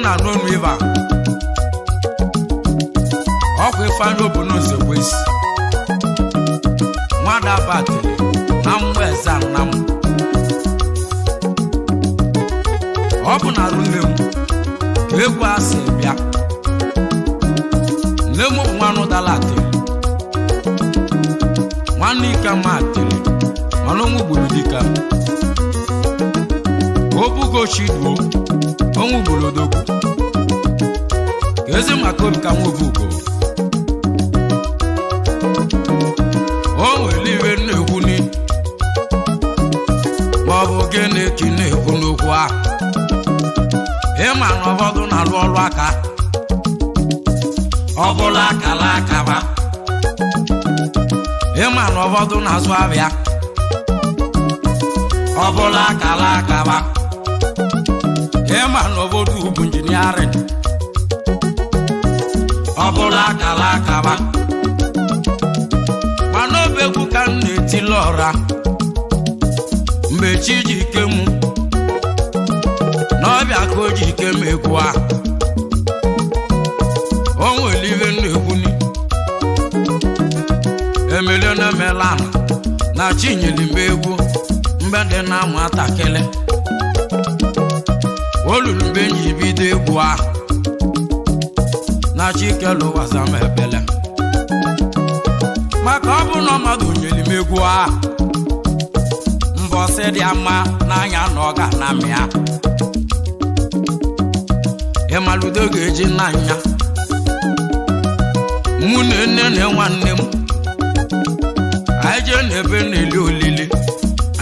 na-anụ ọnụ ibe a ọkwa Ifeanyị Obono Nzekwesị nwada batịrị na mgbe eze nna m ọ bụ na arụ nne m ka egwu asị bịa. Nne m bụ nwanụ dala atịrị, nwanne ike ma atịrị, mana onwe gburu dịka obugo chiduo onwe gburu odogwu ka ezi maka obi ka nwa obugo o nwere iwe na-ekwu ni ma ọ bụ gịnị ka ị na-ekwu n'okwu ahụ. Ịma na ụfọdụ na-alụ ọrụ aka ọ bụla akala akaba. Ịma na ụfọdụ na-azụ abịa ọ bụla akala akaba. Ịma na ụfọdụ bụ injiniarịn ọ bụla akala akaba. Mana ọbụ egwu ka m na-etili ọra mgbe chi ji ike m n'ọbịa ka o ji ike m egwu a o nwere iwe na-ekwuni emele na emelana na chinyere m egwu mgbe dị na nwatakịrị o luru mgbe m ji bido egwu ahụ na chike lụwaza m ebele maka ọ bụ na mmadụ nyere m egwu ahụ mbọsị dị mma n'anya na ọ ga na m ya ịmaludo ga-eji n'anya mụ na nne na nwanne m anyị jee n'ebe na-eli olili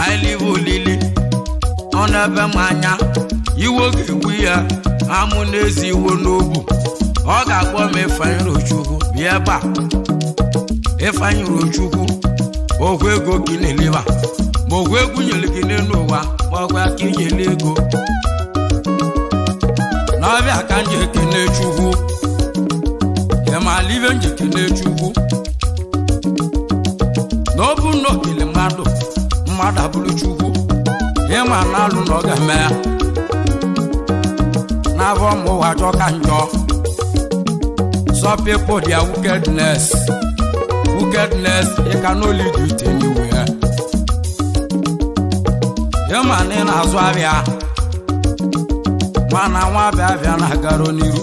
anyị live olili ọ na-ebe m anya iwe ga-egbu ya amụ n'ezi iwo n'obu ọ ga-akpọ m Ifeanyi Rochukwu bịa ebe a. Ifeanyi Rochukwu okwu ego gị na-eleba ma okwu egwu nyere gị n'elu ụwa ma ọkwa ka inyere ego n'ọbịa ka nje ekene Chukwu. Ịmala ibe nje ekene Chukwu na ọ bụ na okele mmadụ mmadụ abụrụ Chukwu. Ịma na alụ na ọ ga-eme ya n'afọ m ụwa jọ ka njọ. Some people, their wickedness, wickedness, you can only do it anywhere. Ịma na ị na-azụ abịa mana nwa abịa abịa na-agaro n'iru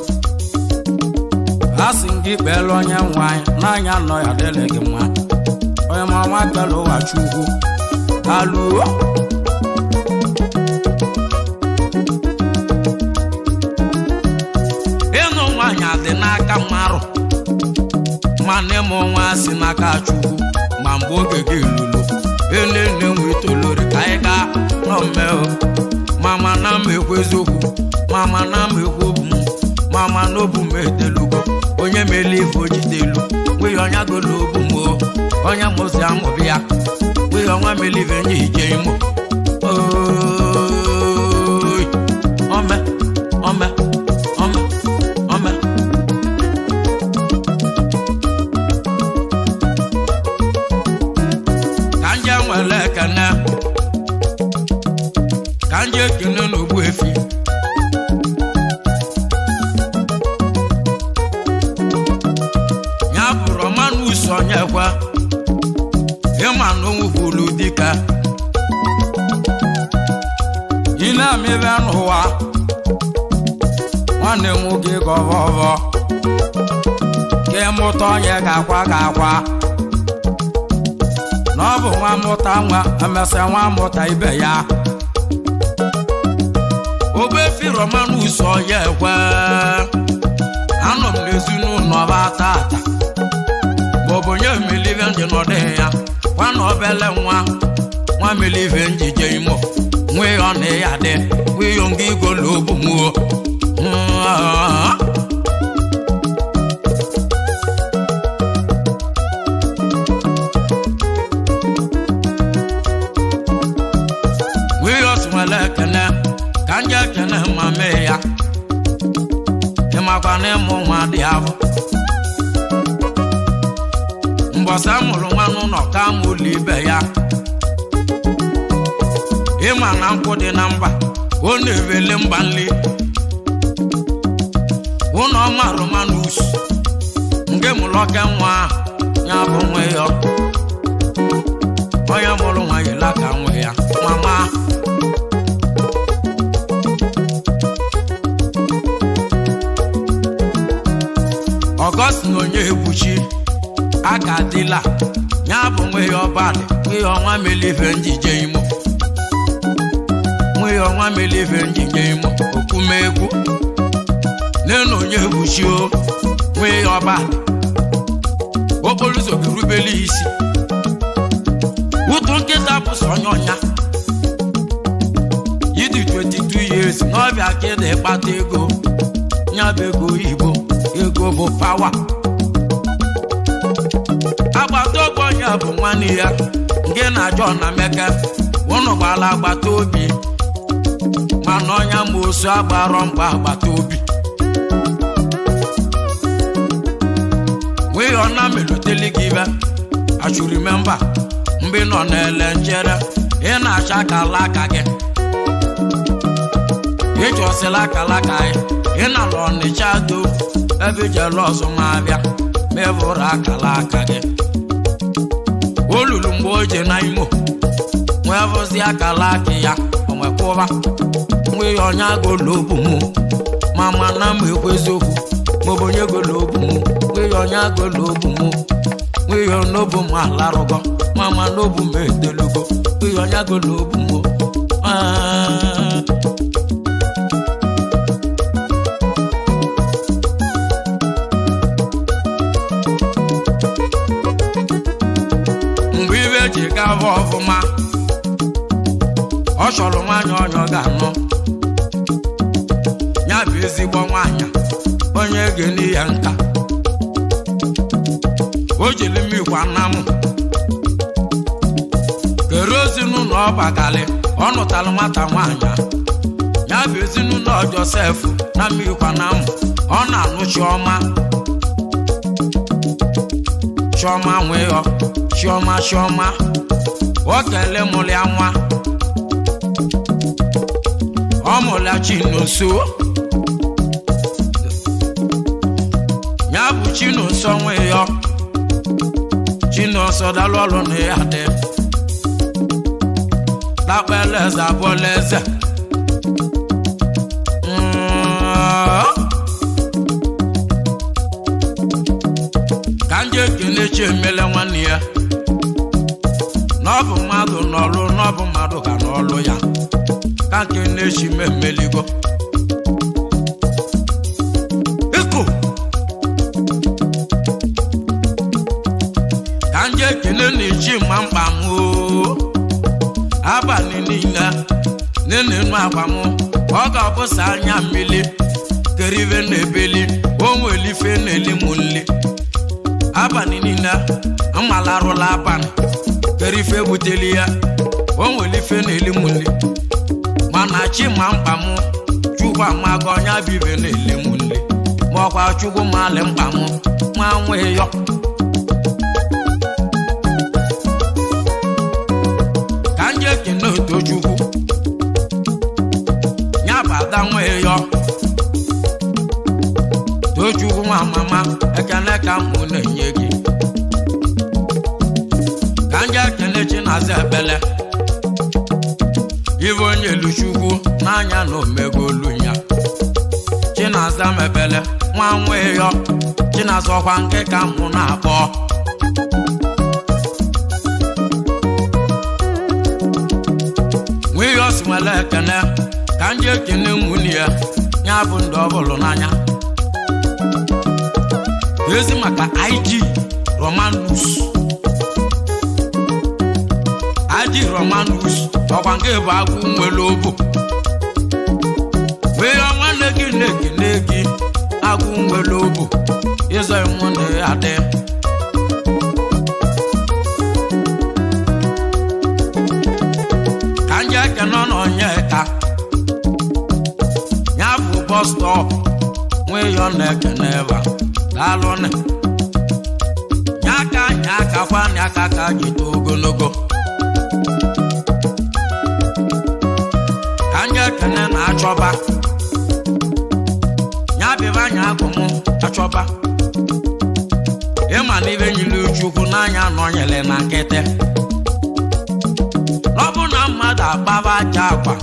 a sị m gị kpeelu onye nwe anyị n'anya nọ ya dịrị gị mma onye ma nwa kpere ụwa Chukwu alụọ. Ịnụ nwaanyị adị n'aka mmarụ mana ịmụ nwa si n'aka Chukwu ma mgbe oge gị lulu enene nwetolori ka anyị gaa nọmmeo mama na m ekwu eziokwu mama na m ekwu obu m mama na obu m etelugo onye mele ife ojidelu nwunye ọnya golo obu m o onye mụzi amụbi ya nwunye ọnwa mele ife nye ije imo oyi ome ome ome ome ka nje nwere ekene ka nje ekene n'ogbu efi ya bụrụ ọmanụ uso nyekwa ịma na onwukwulu dịka ị na-amịbe n'ụwa nwanne m nwoke gọvọvọ ka ịmụta onye ga-akwa ga-akwa na ọ bụ nwa mụta nwa emesịa nwa mụta ibe ya. Ogbuefi Romanus ya ekwe anọ m n'ezinụlọ ba tata maọbụ onye melive ndị nọdịghị ya nwa na obele nwa nwa melive njije imo nwee ọ na ya dị nwee nga igolo obu muo. Nwee ọsụnwere ekene ka nje ekene ma mee ya ịmakwa na ịmụ nwa dị afọ mbọsị amụrụ nwa n'ụlọ ka amụlụ ibe ya ịma na nkwụ dị na mba ọ na-ewele mba nli. Ụlọ ọma Romanus nke mụrụ oke nwa ya bụ nwe ya. Onye mụrụ nwa yila ka nwe ya mama. Ọgọstin onye egbuchi aka dịla ya bụ nwe ya ọbalị nwe ya ọnwa melife njije imo nwe ya ọnwa melife njije imo okumegwu nenu onye egbuchi o nwe ya ọbalị okporo ụzọ ga-erubeli isi ụtụ nkịta bụ sọ onye ọnya ịdị 22 years n'ọbịa ka ịdị kpata ego ya bụ ego oyibo ego bụ pawa. Agbata obi onye bụ nwanne ya nke na John na Meke ụnụ gbara agbata obi mana ọnya ma osu agbarọ mgba agbata obi nwee ọ na meluteli gị ibe. I should remember mgbe ị nọ na-ele nchere ị na-acha akala aka gị ịchọsịla akala aka gị ị na-alụ Ọnịcha do ebe ijele ọzọ ma abịa ma ịbụrụ akala aka gị o lulu mgbe o je na Imo nwee bụzi akala aka ya onwekwụba nwee ya ọnya golobu mụ ma ma na m ekwu eziokwu maọbụ onye golobu mụ nwee ya ọnya golobu mụ nwee ya n'obu m alarụgo ma ma n'obu m edelugo nwee ya ọnya golobu mụ. Mgbe ibe ji gaba ọfụma ọ chọrọ nwaanyị onye ọ ga-anụ ya bụ ezigbo nwaanyị onye ga-eni ya nka o jiri mmikwa nnamụ kere ezinụlọ ọbagalị ọ nụtalụ nwata nwaanyị ya bụ ezinụlọ Josef na mmikwa nnamụ ọ na-anụ Chiọma Chiọma nweyọ Chiọma Chiọma o kele mụlịa nwa ọ mụlịa Chinonso ya bụ Chinonso nweyọ Chinonso dalụ ọlụ na ya dị lakpele eze abụọla eze. Ka ndị ekele chi emele nwanne ya na ọ bụ mmadụ n'ọlụ na ọ bụ mmadụ ka n'ọlụ ya ka nke na-echi mmemmeligo ịkụ ka ndị ekele na-echi mma mkpa m oo abalị niile nenenu agba m ọ ga-abụsa anya mmiri kerive na-ebeli o nwere ife na-eli m nli abalị niile mmalarụla abalị kere ife buteli ya o nwere ife na-eli m nli mana chi ma mkpa m Chukwu amago ọnya bụ ibe na-eli m nli ma ọkwa Chukwu malị mkpa m ma nwee yọ ka ndị ekene Otochukwu ya bụ ada nwee yọ Tochukwu nwa mama ekene ka mụ na-enye gị ka ndị ekene Chinaza ekpele ibe onye luchukwu n'anya na omegolu ya Chinaza mebele nwa nweyọ Chinaza ọkwa nke ka mụ na-akpọ nweyọ si nwere ekene ka ndị ekene nwunye ya ya bụ ndị ọ bụlụ n'anya ezi maka IG Romanus IG Romanus ọkwa nke bụ agwụ nwere obu wee nwanne gị na-ekene gị agwụ nwere obu ịzọ iwu na ya dị ka ndị ekene nọ onye ka ya bụ bọs stọp nwee yọ na-ekene ebe a daalụnị nyaka nyaka kwa nyaka ka ji too ogologo ka ndị ekene na-achọba ya bịba anya akụ m achọba. Ịma na ibe nyiri Chukwu n'anya nọnyere na nkịtị. Ọ bụ na mmadụ akpaba aja akwa,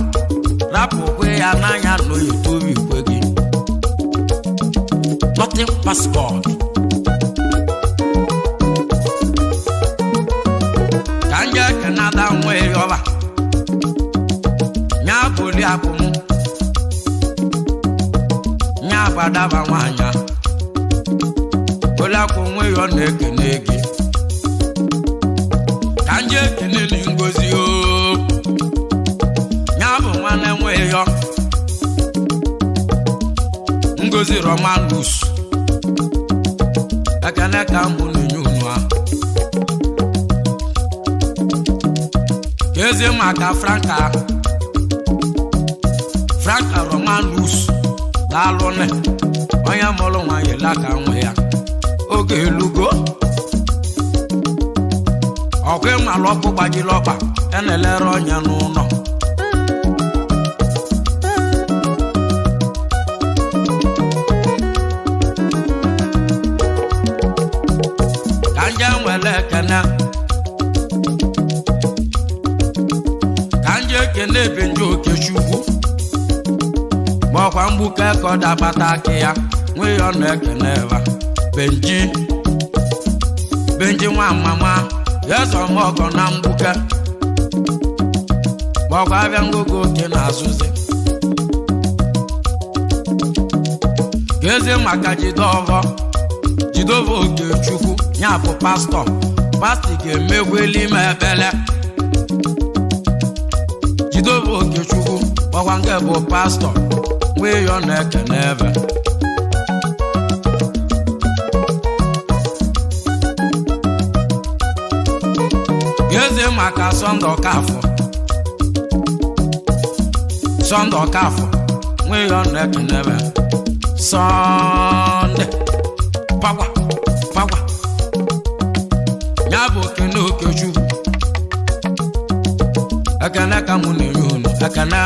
rapụkwe ya n'anya na oyotobi ikwe gị. Nothing pass God. Ka nje kenada nwe yọba nya boli akụ m nya abadaba nwanya oliakụ nwe yọ na-ekene gị. Ka nje ekene ni ngozi o nya bụ nwanne nwe yọ Ngozi Romanus. Ekene ka mbụ na-enye unu ahụ. Eze maka Franka Franka Romanus, daalụne onye mụrụ nwa yela ka nwe ya oge elugo. Ọkwa ịmalụ ọkụ gbajiri ọkpa enelere ọnya n'ụlọ. Ka nje nwere ekene, ka nje ekene ebe nje Okechukwu, ma ọkwa mgbuke ka ọ dabata aka ya nwee ya ọ na-ekene eba Benji Benji nwa mama ezọmọgọ na mgbuke, ma ọkwa abịa ngogo oke na-azụzi. Ka eze maka Jidovọ Jidovọ Okechukwu, ya bụ pastọ pastọ ga-emegweli ime ekpele. Jidovọ Okechukwu, ọkwa nke bụ pastọ nwee ya ọ na-ekene ebe. Eze maka Sọnde Ọkafọ Sọnde Ọkafọ nwee ya ọ na-ekene ebe. Sọnde pawa pawa ya bụ okene Okechukwu. Ekene ka mụ na-enye unu ekene.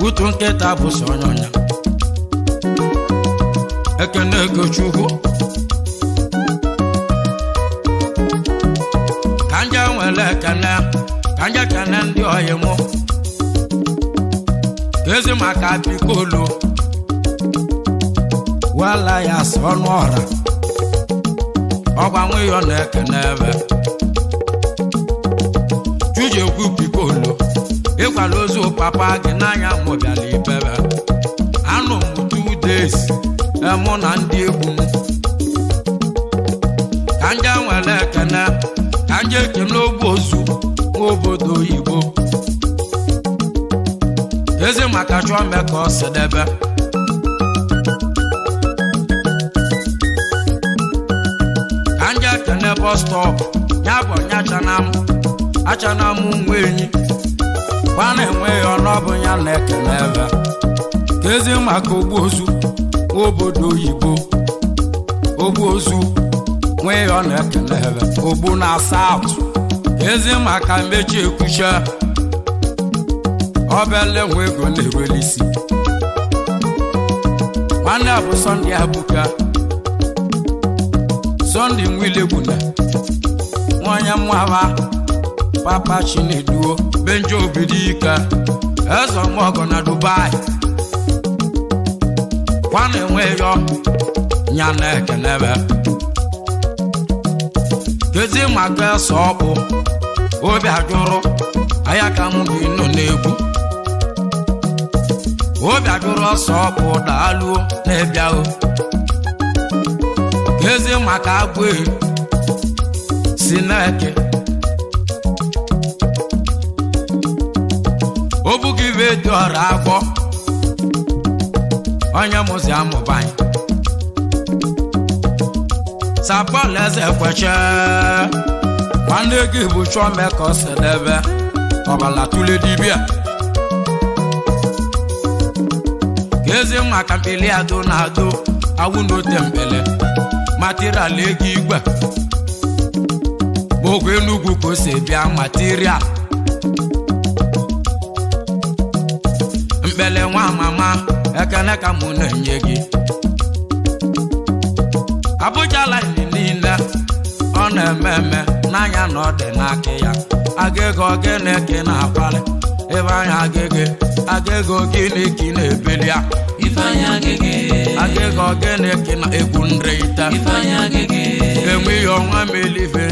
Utu nkịta bụ sọ onye ọnya. Ekene Okechukwu. Ka nje nwere ekene, ka nje kene ndị ọyị mụ. Ka ezi maka Bikolo wala ya sọ ọnụ ọra ọgwa nwayọ na-ekene ebe Chujekwu Pikolo ịkwala ozu papa gị n'anya mụ bịara ibebe anụ m 2 days mụ na ndị egwu m. Ka nje nwere ekene, ka nje ekene ogbu ozu nwa obodo oyibo. Eze maka chọọ me ka ọ si debe. Ka nje ekene bus stop, ya bụ onye achana m achana m nwa enyi kwa na-enweghị ọnụọbụ ya na-ekene ebe. Ka eze maka ogbu ozu nwa obodo oyibo, ogbu ozu nwee ya ọ na-ekene ebe ogbu na saut. Ka eze maka mmechi ekwuche obele nwa ego na-erelisi nwanne bụ Sọnde Abuka Sọnde Nwilegbuna nwanye mwaba papa Chineduo Benjo Obidike eze ọmọgọ na Dubai kwana enweghị ya na-ekenebe. Kezi maka ese ọkpụ obi ajụrụ anya ka mụ gị nọ n'egwu obi ajụrụ ọsọ ọkpụ daaluo na-ebịa o. Kezi maka agwụ si na-eke obughị ibe dị ọra agbọ onye mụzi amụbanyị Sapọl eze kweche nwanne gị bụ chọme ka ọ si debe ọbala tụle dibịa. Ka eze maka mpili ado na ado awụ n'ote mbele material ego igwe ma ogwe Enugwu ka o si bịa material mkpele nwa mama ekene ka mụ na-enye gị. Abuja line niile ọ na-eme eme n'anya na ọ dị n'aka ya. Agịga ogene ka ị na-akwali ebe anya? Agịga, agịga ogene ka ị na-ebeli ya? Ifeanyi Agege. Agịga ogene ka ị na-egwu nrịta? Ifeanyi Agege. Enwe ihe ọnwa melife.